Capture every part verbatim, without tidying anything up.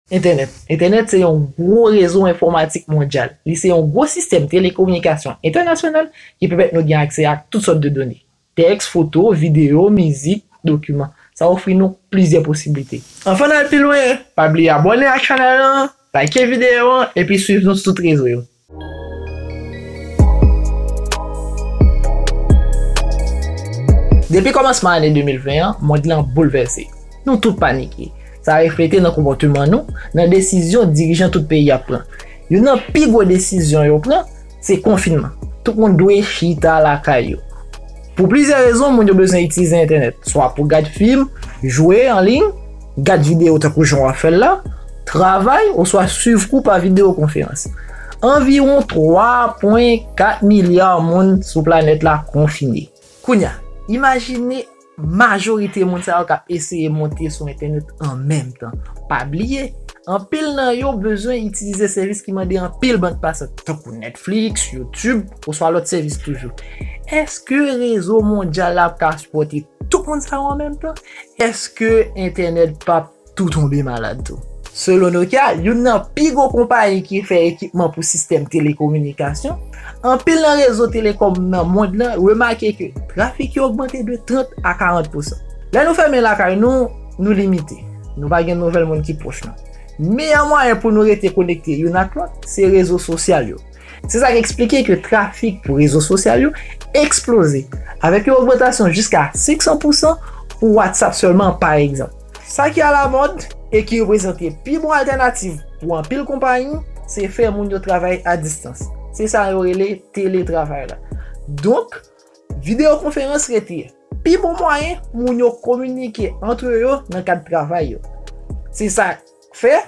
Entènèt. Entènèt se yon gwo rezo enfòmatik mondyal. Li se yon gwo sistèm telekominikasyon entènasyonal ki pèmèt nou gen aksè ak tout sòt de done. Tèks, foto, videyo, mizik, dokiman. Sa ofri nou plizyè posiblite. Anvan n al pi lwen, pa bliye abòne ak chanèl lan, like videyo an, epi swiv nou sou tout rezo yo. Depi kòmansman ane de mil ven an, mond lan boulvèse. Nou tout panike. Sa reflete nan konpòteman nou, nan desizyon dirijan tout peyi ap pran. Youn nan pi gwo desizyon yo pran, se konfinman. Tout moun dwe chita lakay yo. Pou plizyè rezon, moun yo bezwen itilize entènèt, swa pou gad fim, jwe an liy, gad videyo tankou jan w ap fè l la, travay, oswa swiv kou pa videyo konferans. Anviwon twa pwen kat milya moun sou planèt la konfine. Kounye a, imajine majorite moun sa yo k ap eseye monte sou entènèt an menm tan. Pa bliye, anpil nan yo bezwen itilize sèvis ki mande anpil bann pasant, tankou Netflix, YouTube, oswa lòt sèvis toujou. Èske rezo mondyal la ap ka sipòte tout moun sa yo an menm tan? Èske entènèt p ap tou tonbe malad tou? Selon Nokia, youn nan pi gwo konpayi ki fè ekipman pou sistèm telekominikasyon, anpil nan rezo telekòm nan mond lan remake ke trafik yo ogmante de trant a karant pousan. Lè nou fèmen lakay nou, nou limite. Nou pa gen nouvèl moun ki pwòch nou. Meyè mwayen pou nou rete konekte youn ak lòt, se rezo sosyal yo. Se sa k eksplike ke trafik pou rezo sosyal yo eksploze, avèk yon ogmantasyon jiska senk san pousan pou WhatsApp sèlman, pa egzanp. Sa ki alamòd e ki reprezante pi bon altènativ pou anpil konpayi, se fè moun yo travay a distans. Se sa yo rele teletravay la. Donk, videyo konferans rete pi bon mwayen moun yo kominike antre yo nan kad travay yo. Se sa k fè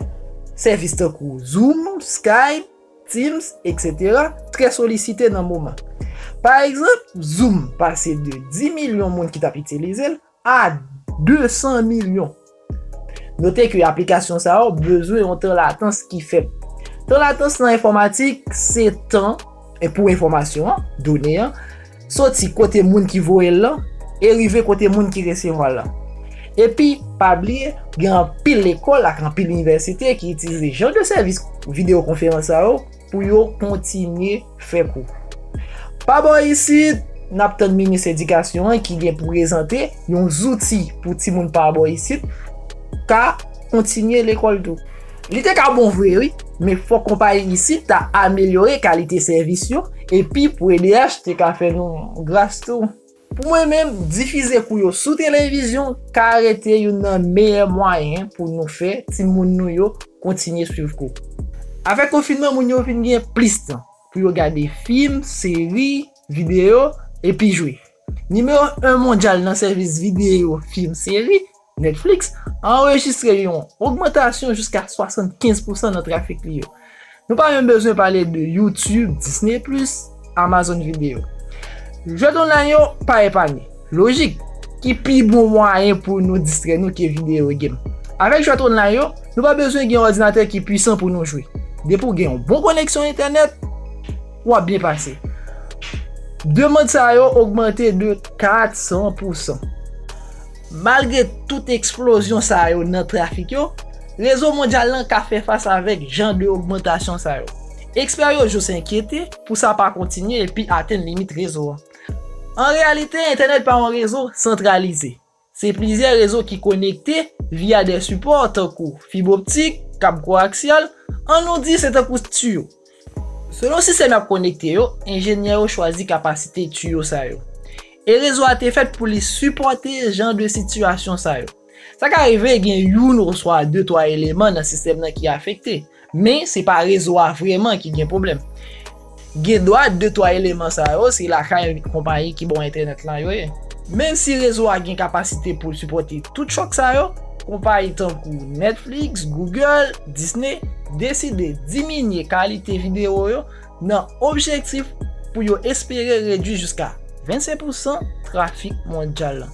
sèvis tankou Zoom, Skype, Teams, etsetera, trè solisite nan moman. Pa egzanp, Zoom pase de dis milyon moun ki t ap itilize l a de san milyon. Note ke aplikasyon sa yo bezwen yon tan latans ki fèb. Tan latans nan enfòmatik se tan, e pou enfòmasyon an, done an, soti kote moun ki voye l lan e rive kote moun ki resevwa l lan. Epi, pa bliye, gen anpil lekòl ak anpil inivèsite ki itilize jan de sèvis videyo konferans sa yo pou yo kontinye fè kou. Pa bò isit, n ap tann minis edikasyon an ki gen pou prezante yon zouti pou timoun pa bò isit ka kontinye lekòl tou. Li te ka bon vre, wi, men fòk konpayi isit ta amelyore kalite sèvis yo, epi pou E D H te ka fè nou gras tou. Pou mwen menm, difize kou yo sou televizyon ka rete youn nan meyè mwayen pou nou fè timoun nou yo kontinye swiv kou. Avèk konfinman, moun yo vin gen plis tan pou yo gade fim, seri, videyo, epi jwe. Nimewo en mondyal nan sèvis videyo, fim, seri, Netflix, anrejistre yon ogmantasyon jiska swasannkenz pousan nan trafik li yo. Nou pa menm bezwen pale de YouTube, Disney Plus, Amazon Video. Jwèt online yo pa epanye. Lojik, ki pi bon mwayen pou nou distrè nou ke videyo e game? Avèk jwèt online yo, nou pa bezwen gen yon òdinatè ki pwisan pou nou jwe. Depi w gen yon bon koneksyon entènèt, w ap byen pase. Demann sa yo ogmante de kat san pousan. Malgre tout eksplozyon sa yo nan trafik yo, rezo mondyal lan ka fè fas avèk jan de ogmantasyon sa yo. Ekspè yo jis enkyete pou sa pa kontinye epi atenn limit rezo an. An reyalite, entènèt pa yon rezo santralize. Se plizyè rezo ki konekte via de sipò tankou fib optik, kab koaksyal, ann nou di se tankou tiyo. Selon sistèm y ap konekte yo, enjenyè yo chwazi kapasite tiyo sa yo. E rezo a te fèt pou li sipòte jan de sitiyasyon sa yo. Sa ka rive gen youn oswa de twa eleman nan sistèm nan ki afekte, men se pa rezo a vrèman ki gen pwoblèm. Gen dwa de twa eleman sa yo se lakay konpayi ki ba w entènèt lan yo ye. Menm si rezo a gen kapasite pou l sipòte tout chòk sa yo, konpayi tankou Netflix, Google, Disney deside diminye kalite videyo yo nan objektif pou yo espere redui jiska vennsenk pousan trafik mondyal lan.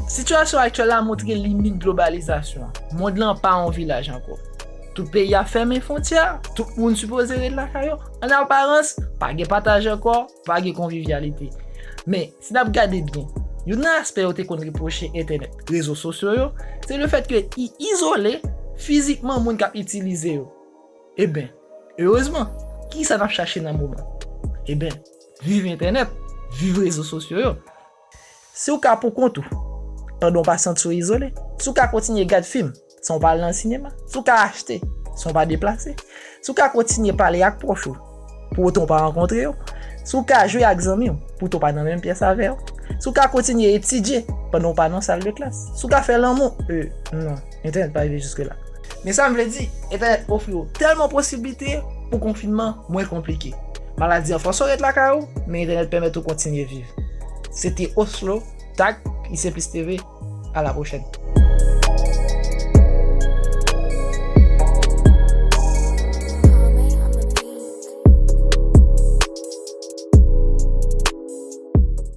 Sitiyasyon aktyèl la montre limit globalizasyon an. Mond lan pa yon vilaj ankò. Tout peyi ap fèmen fwontyè, tout moun sipoze ret lakay yo. An aparans, pa gen pataj ankò, pa gen konvivyalite. Men, si n ap gade byen, youn nan aspè yo te konn repwoche entènèt, rezo sosyo yo, se lefèt ke i izole fizikman moun k ap itilize yo. Eben, erezman, kisa n ap chache nan moman? Eben, viv entènèt, viv rezo sosyo yo. Si w ka pou kont ou, pandan w pa santi w izole, si w ka kontinye gad fim san w pa al nan sinema, si w ka achte san w pa deplase, si w ka kontinye pale ak pwòch ou pou otan w pa rankontre yo, si w ka jwe ak zanmi w pou otan w pa nan menm pyès avè yo, si w ka kontinye etidye pandan w pa nan sal de klas, si w ka fè lanmou, e, non, entènèt pa rive jiske la. Men sa m vle di, entènèt ofri w tèlman posiblite pou konfinman mwen konplike. Maladi an fòse w ret lakay ou, men entènèt pèmèt ou kontinye viv. Se te Oslo, tag, Isenplis T V, a la pwochèn.